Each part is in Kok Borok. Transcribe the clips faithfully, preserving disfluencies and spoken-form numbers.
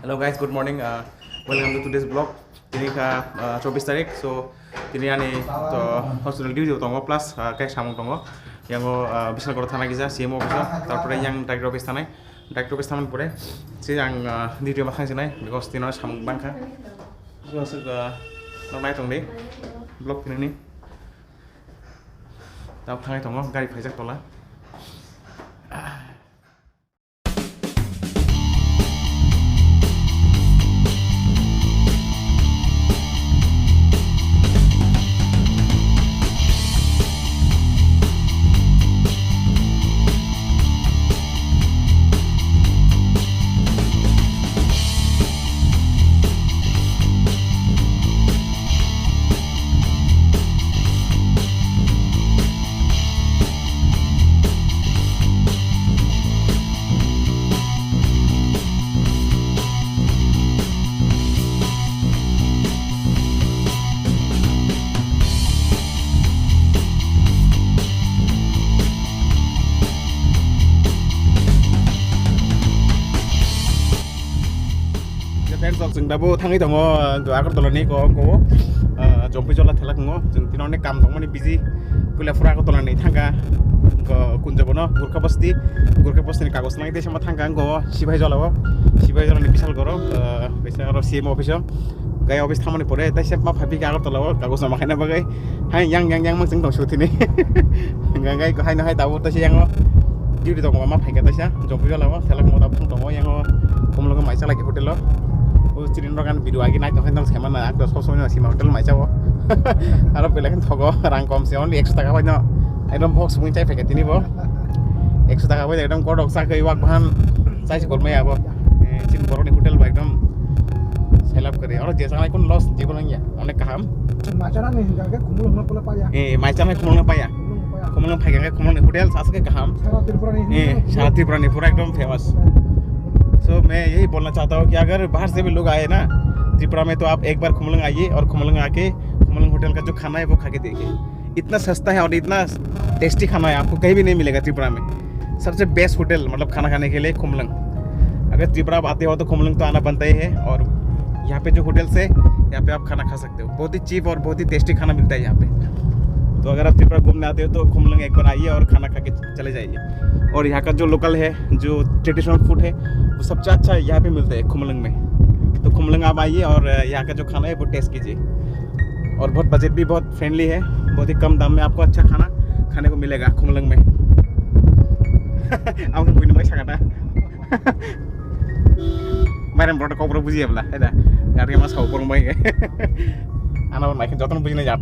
Hello guys, good morning. Uh, welcome to today's vlog. Tini kha uh, chobbish tarik, so tini ani to hospital duty tongo plus uh, khe samung tongo. Yango uh, Bishalgarh thana kisa C M O office, tarpore yang director office thanai. Director office thanai pore si ang uh, duty ma thang sinai because tino samung bangkha. So asuk uh, nok nai tong di vlog tini ni. Tamo thangai tongo gari phaijak tola. Friends, chwng dabo thangwi tongo, uh, Agartala ni ko, ko, uh, Jompi Jola thela tongo. Chwng tino onek kam tongmani busy. Puila phura Agartala ni thangka, ko, kunjobo no, Gurkha Basti, Gurkha Basti ni kagoj nang tei sama thangka, ko, Sibai Jola o, Sibai Jola ni Bishalgarh o, uh, bisa aro C M O office o. Gai office thangmani pore, tei se ma phabi Agartala o, kagoj nama khaina bagwi. Hai yang yang yang mang chwng tong sutini. Hingga gai ko hai no hai tabuk tasi yang o. Duty tong ma phaika tasa. Jompi Jola o, thelak mo tabuk tong o yang o. Kumulungo maisa lagi hotel o. O chini rok an video agi nai tong khe tong sai mana, ak dos kosong no sima hotel maisa o. Aro belai khe thogo, rang kom se only ekso taka bai no. Ekdom box mui chai phaika tini bo. Ekso taka bai ekdom kodok sa kai wak bahan. Chai se kolmai abo. Eh, chini borok ni hotel bai ekdom selap kari. Aro je sangai kun loss je kun ya. Onek kaham. Maichana ni hingka ke khumulung no pula paya. Eh, maichana khumulung paya. Khumulung paya. Khumulung phaikha khe khumulung ni hotel sasa khe kaham. Sara Tripura ni. Eh, sara Tripura ni pura ekdom famous. So मैं यही बोलना चाहता हूँ कि अगर बाहर से भी लोग आए ना त्रिपुरा में, तो आप एक बार खुमलंग आइए और खुमलंग आके खुमलंग होटल का जो खाना है वो खा के देखिए। इतना सस्ता है और इतना टेस्टी खाना है, आपको कहीं भी नहीं मिलेगा त्रिपुरा में। सबसे बेस्ट होटल, मतलब, खाना खाने के लिए खुमलंग। अगर त्रिपुरा आप आते हो तो खुमलंग तो आना बनता ही है। और यहाँ पे जो होटल्स है, यहाँ पे आप खाना खा सकते हो। बहुत ही चीप और बहुत ही टेस्टी खाना मिलता है यहाँ पे। तो अगर आप त्रिपुरा घूमने आते हो तो खुमलंग एक बार आइए और खाना खा के चले जाइए। और यहाँ का जो लोकल है, जो ट्रेडिशनल फूड है, वो सबसे अच्छा यहाँ पे मिलता है खुमलंग में। तो खुमलंग आप आइए और यहाँ का जो खाना है वो टेस्ट कीजिए। और बहुत बजट भी बहुत फ्रेंडली है, बहुत ही कम दाम में आपको अच्छा खाना खाने को मिलेगा खुमलंग में। Ang khe buini bai sakha da. Mairam borok kok borok bujiya bla, hai da. Gari ma sao borok bai. Ana bai khe jotono bujina jat.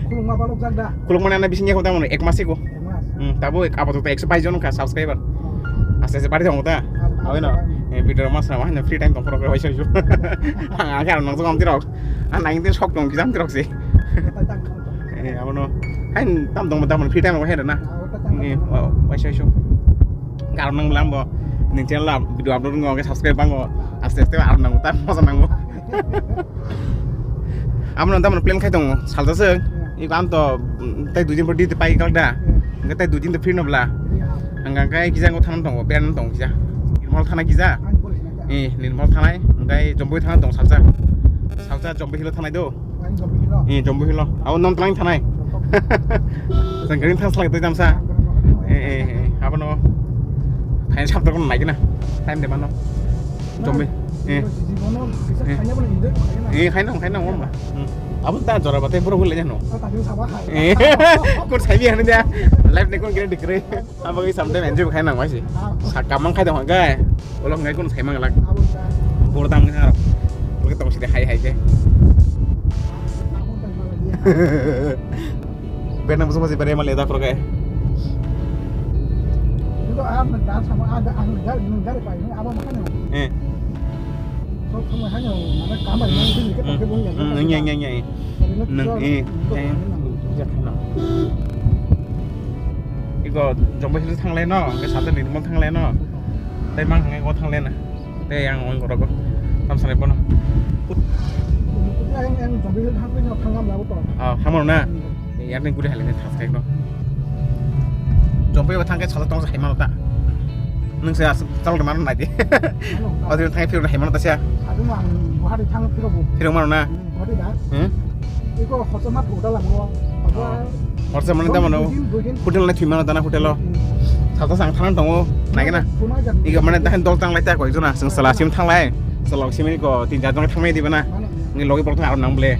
Khulungma balok jak da. Khulungma na bising ya kota mono ek mas ego. Ek mas. Hmm, tabo ek apatot ekso bais jon ka subscriber. Aste aste bari thang ta. Awi no. Eh, video mas na ma free time tong khoro bai sai. Ang ang nang so kam tirok. Ang nang tin sok tong kijam tirok se. Eh, abono. Hai tam tong tam free time hai na. Eh, bai sai so. Karon nang lambo. Ning channel video upload ngo ke subscribe bango. Aste aste aron nang ta mosa nango. Amo nang tamano plan khai tongo, salsa se. Iko ang to, mm, tai dui din pore duty pai kal da. Hingke tai dui din to free no bla. Hingke hingke kisa ngo thana tongo, plan tongo kisa. Nirmal thana kisa. Eh, Nirmal thanai, hingke Jompi thana tongo salsa. Salsa Jompi hilo thanai do. Eh, Jompi hilo. Abo nom tlang thanai. Jang gari thang slai tei tamsa. Eh, eh, eh, abono. Thain sabta kono nai kena. Time de mano. Jompi. Eh. Eh, khaina, khaina, mama. Hmm. Abo ta jora bate bro hule jano. Eh, kon sai bi hanu dia. Life ne kon gere dikre. Abo ki sometime enjoy khai nang mai si. Sa kamang khai dong ga. Ulo ngai kon sai mang lak. Bor dam ngai. Ulo tong si hai hai ke. Bena musu masi bere male da pro ke. Itu ah, mental sama ada ahli gari, gari pakai ini apa makanya? Eh. Sok sama hanya mana kamar yang itu kita pakai punya. Hmm, iya, iya, iya. Nang, eh, eh, iko Jompi hilo thanglai no, hingke sate Nirmal thanglai no, tei mang hingke ko thanglai na, tei ang oi koro ko, tam sanai bono. Ah, hamar na, yang ni guri halai ni thas kai no. Jompi ba thangke sate tong sai mano ta. Nung se aswk chalok mano nai di. Ojoni thang phirok hai mano ta sia. Adu ang Guwahati thang phirok bu. Phirok mano na? Hmm, Guwahati da. Hmm? Iko hoso ma thuda lamo. Hoso mano da mano. Hotel na thwi mano da na hotel o. Salta sang thang tongo. Nai na. Iko mane dahan dol tang lai ta koi jona. Sing sala sim thang lai. Salok sim ko tin jar jona thang mai di bana. Ngi logi borok thang aro nang ble.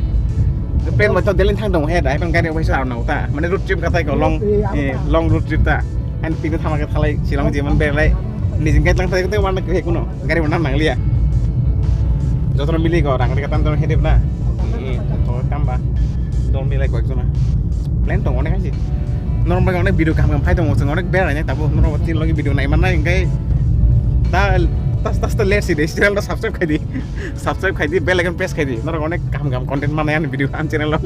Pen mo to Delhi thang dong he da, pen gari bai sa aro nang ta. Mane road trip katai ko long, eh, long road trip ta. An pin thang ke thalai Shillong je man ber lai. Ni jing kai tang thai ko te wan ke kuno. Gari wan nang liya. Jotono mili ko rang re katan don he de na. Eh, to tamba. Don milai ko jona. Plan tong onek asi. Normal onek video kam kam phai tong onek ber ani tabu normal tin logi video nai man nai kai. Ta tas tas ta ler si de channel ta subscribe khai di. Subscribe khai di, bell icon press khai di. Norok onek kaham kaham content manai ani video ani channel o.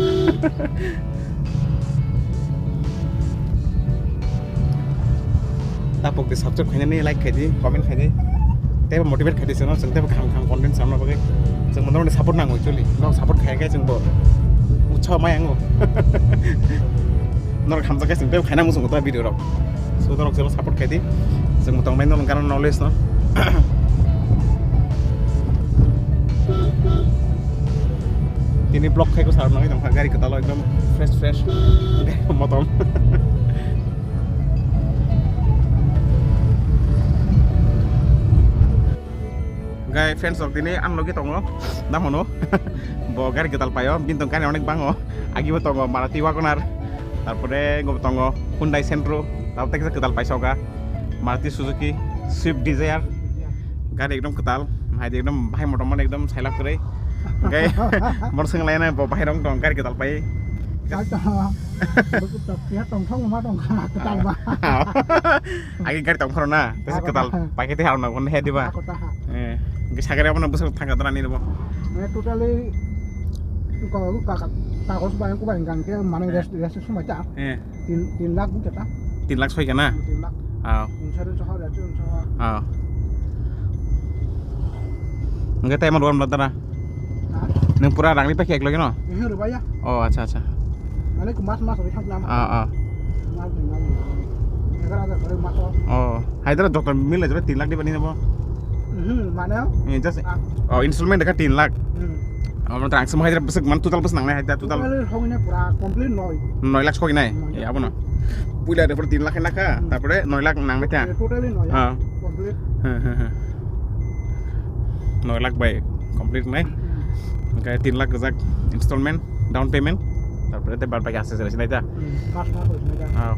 Tapok di subscribe khainani, like khai di, comment khai di. Tebo motivate khai di chwngno, chwng tebo kaham kaham content samna bagwi. Chwng mono support nango actually. Norok support khai khe chwngbo utsaho mai ango. Norok hamjak khe chwng tebo khaina muchungo ta video rok. So norok chwngno support khai di. Chwng tong bai norok gana knowledge no. Tini vlog khai ko sar nang tong gari kwtal ekdom fresh fresh. Motom. Gai friends rok tini ang logi tongo. Namono. Bo gari kwtal paio. Bini tong gari onek bango. Agi bo tongo Maruti Wagoner. Tarpore go tongo Hyundai Santro. Tabo tei kisa kwtal paisoka. Maruti Suzuki Swift Desire. Gari ekdom kwtal. Hai ekdom bahai motom mane ekdom sailak kwrwi. Gai bor sing laina bo bahai rong tong gari kwtal pai. Gai to. Bo kwtal ya tong thong ma tong kha kwtal ba. Agi gari tong pharo na. Tei kwtal pai khe tei harna kon he diba. Eh. Gai sagare abono bwswk thangka dana ni bo. Totally ko ka ka kagos ba ko ba ingkang ke mane rest rest sumai ta. Eh. Tin, tin lakh buta ta. Tin lakh soi kana? Tin lakh. Ah. Insurance ho, insurance ho. Ah. Enggak, tayo maluan belum tara. Hah? Neng pura rangni pakai eklo keno? Ini rubaya. Oh, acha, acha. Mane ku mas mas ori thang lama. Ah, ah. Mas ni mas. Egar agar kore mas. Oh, hai dara doktor mil aja tin lakh di bani nabo. Hmm, mane? Ini just, oh, installment dekat tin lakh. Hmm. Amra tang semua hajar besek man total bes nang nai hajar total. Total hogine pura complete noi. Noi lakh hogine. Noi lakh. Ya, abono. Puila de pura tin lakh naka, hmm, tarpore noi lakh nang nai ta. Totally noi lakh. Ah. Complete. He, he, he. Noi lakh bai complete nai. Hmm. Oke, tin lakh gajak installment, down payment. Tarpore te bar bai ase ase nai ta. Hmm. Mas mas nai ta. Ah.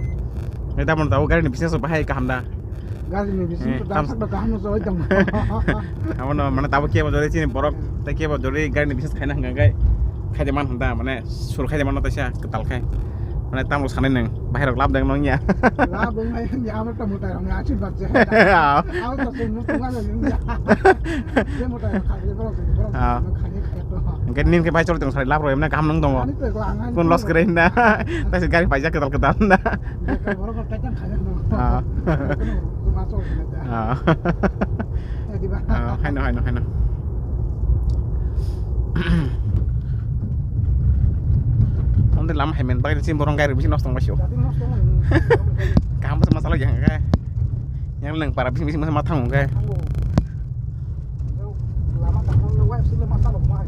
Nai ta mon ta o gari ni business bahai kaham da. Gari ni bising eh, to tam- dak dak kaham no joi tong. Amo no mane tabo kebo jori chini borok tei kebo jori gari ni bising khaina hwnka khe khaide man hwnda mane sur khaide man no taisa kwtal khai. Mane tamo sanai nang bahai rok lab dang nong ya. Lab dang nai ya amo to mutai rong ya chini bachcha. Amo to sung mutai rong ya. Je mutai rong khaide borok borok. Ah. Khaide khaide to. Hwnkhe nini khe bai chori tong sai lab rok emne kaham nang tongo. Ani to ko ang ani. Kun loss kre hinda. Taisa gari paijak kwtal kwtal hinda. Borok kaitan khaide no. Ah. Kuma chori hinda. Ah. Eh, di ba? Ah, haino, haino, haino. Onde lama hai men, bagwi chini borok gari bisi nosto wngma sio. Jadi nosto wngma. Kaham bwsa masala yang khe. Yang nang para bisi bisi masa mathang khe. Lama kaham no wai sile masala wai.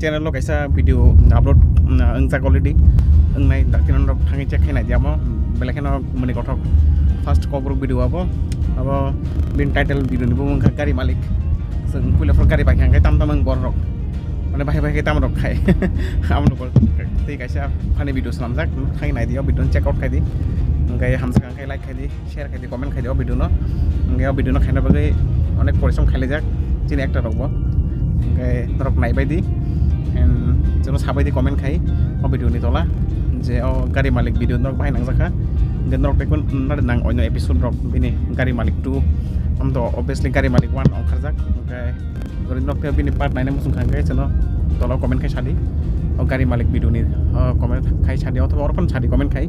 Channel o kaisa video upload, mm, wngjak already. Wngnai dakti norok thangwi check khainai di amo. Belai kheno mani kothok first kokborok video abo. Abo bini title video ni bumung wngkha Gari Malik. Chwng puila phuru gari bai kha hwnkhe tam tam wng borok. Mane bahai bahai khe tam rok khai. Amo tei kaisa funny video swnamjak. Thangwi nai di o video no check out khai di. Hwnkhe hamjak hwnkhe like khai di. Share khai di, comment khai di o video no. Hwnkhe o video no khaina bagwi onek porisom khailaijak chini actor rok bo. Hwnkhe norok naibai di. And jono sabai di comment khai o video ni tola je o Gari Malik video norok bahai nangjakha. Hwnkhe norok tei kun nari nang oino episode rok bini Gari Malik two. Am to obviously Gari Malik one ongkharjak. Hwnkhe Gari norok tei bini part naina muchung kha hwnkhe jono tola comment khai sadi. O Gari Malik video ni, o comment khai sadi othoba oro phano sadi comment khai.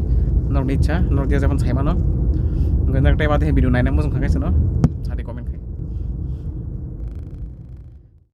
Norok ni ichha, norok je jemon saimano. Hwnkhe norok tei bade video naina muchung kha hwnkhe jono sadi comment khai.